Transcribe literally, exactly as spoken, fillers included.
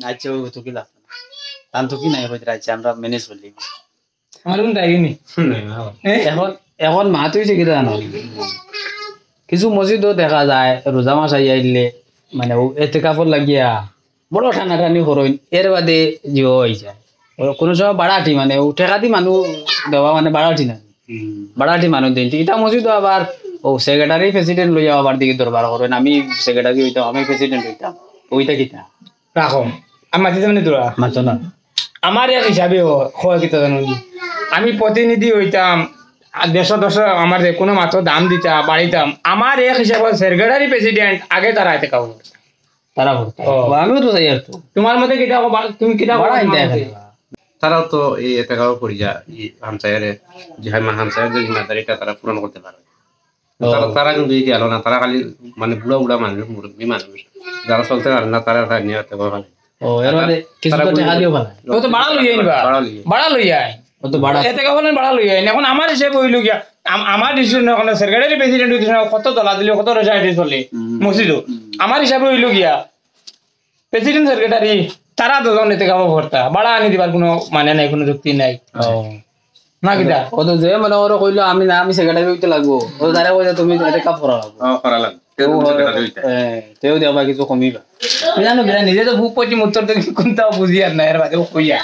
আচ্ছা, ও তো কি লাগতো না। তান তো কি নাই, হয়তো আচ্ছা, আমরা ম্যানেজ করলি। আমার কোন দায়ী নি? এ? এখন, এখন মাত অইছে কিতা জানো? কিছু মসজিদও দেখা যায়, রোজা মাস আইয়া আইলে, মানে, ও এতেকাফর লাগিয়া বড় টানাটানি করইন, এর বাদে জিও অই যায়। ও কোনো সময় বাড়াটি, মানে, ও টেকা দি মানুষ দেওয়া, মানে, বাড়াটি না। বাড়াটি মানুষ দিন। ইটা মসজিদও আবার ও সেক্রেটারি, প্রেসিডেন্ট লইয়া আবার দিকে দরবার করইন, "আমি সেক্রেটারি অইতাম, আমি প্রেসিডেন্ট অইতাম।" ওইটা কিতা? রাখো। আমি মাতিতে মানে তোরা। মাতো না। আমার এক হিসাবে ও, হয় কিতা জানো নি? আমি প্রতিনিধি অইতাম, আর দেশো দেশো আমার যে কোনো মাতো দাম দিতা, বাড়িতাম। আমার এক হিসাবে সেক্রেটারি, প্রেসিডেন্ট আগে তারা এতেকাফ করতা। তারা করতা। ও। ও, আমিও তো চাই আর তো। তোমার মতে কিতা, বা-, তুমি কিতা বাড়া করো, আনতে তোমার মতে? এখানে। তারাও তো এই এতেকাফ করিয়া, এই হামসায়ারে, যে হয় মা হামসায়ার যে জিম্মাদারিটা তারা পূরণ করতে পারে। ও। তারা, তারা কিন্তু এই গেল না, তারা খালি মানে বুড়া বুড়া মানুষ, মুরব্বী মানুষ, যারা চলতে পারে না, তারা তারা নিয়ে এতেকাফ করে। ও, এর তারা, মানে কিছু তারা তো বুড়া টেকা দিও বুড়া। পালা। ও তো বাড়া লইয়া আইন বা। বাড়া লইয়া। বাড়া লইয়া আইন। ও তো বাড়া। এতেকাফর বাড়া লইয়া আইন। এখন আমার হিসাবে অইল গিয়া, আম-, আমার ডিসিশন এখন সেক্রেটারি প্রেসিডেন্ট অইতে সময় কত দলাদলি, কত রসাহেটি চলে হুম। মসজিদও। হুম। আমার হিসাবে অইল গিয়া, প্রেসিডেন্ট সেক্রেটারি, তারা দুজন এতেকাফ করতা, বাড়া আনি দিবার কোনো মানে নাই, কোনো যুক্তি নাই। ও। না কিতা? ও তো যে মনে করো কইলো, "আমি না, আমি সেক্রেটারি অইতে লাগবো।" ও তারা কইলো, "তুমি এতেকাফ করা লাগবো।" ও, করা লাগবো। তেও ও, তুমি সেক্রেটারি অইতে। হ্যাঁ, তেও দেখবা কিছু কমিবা। তুমি জানো কিতা, নিজে তো ভোগ করছি, উত্তর তুমি কোনটাও বুঝি আর না, এর বাদে ও কইয়া।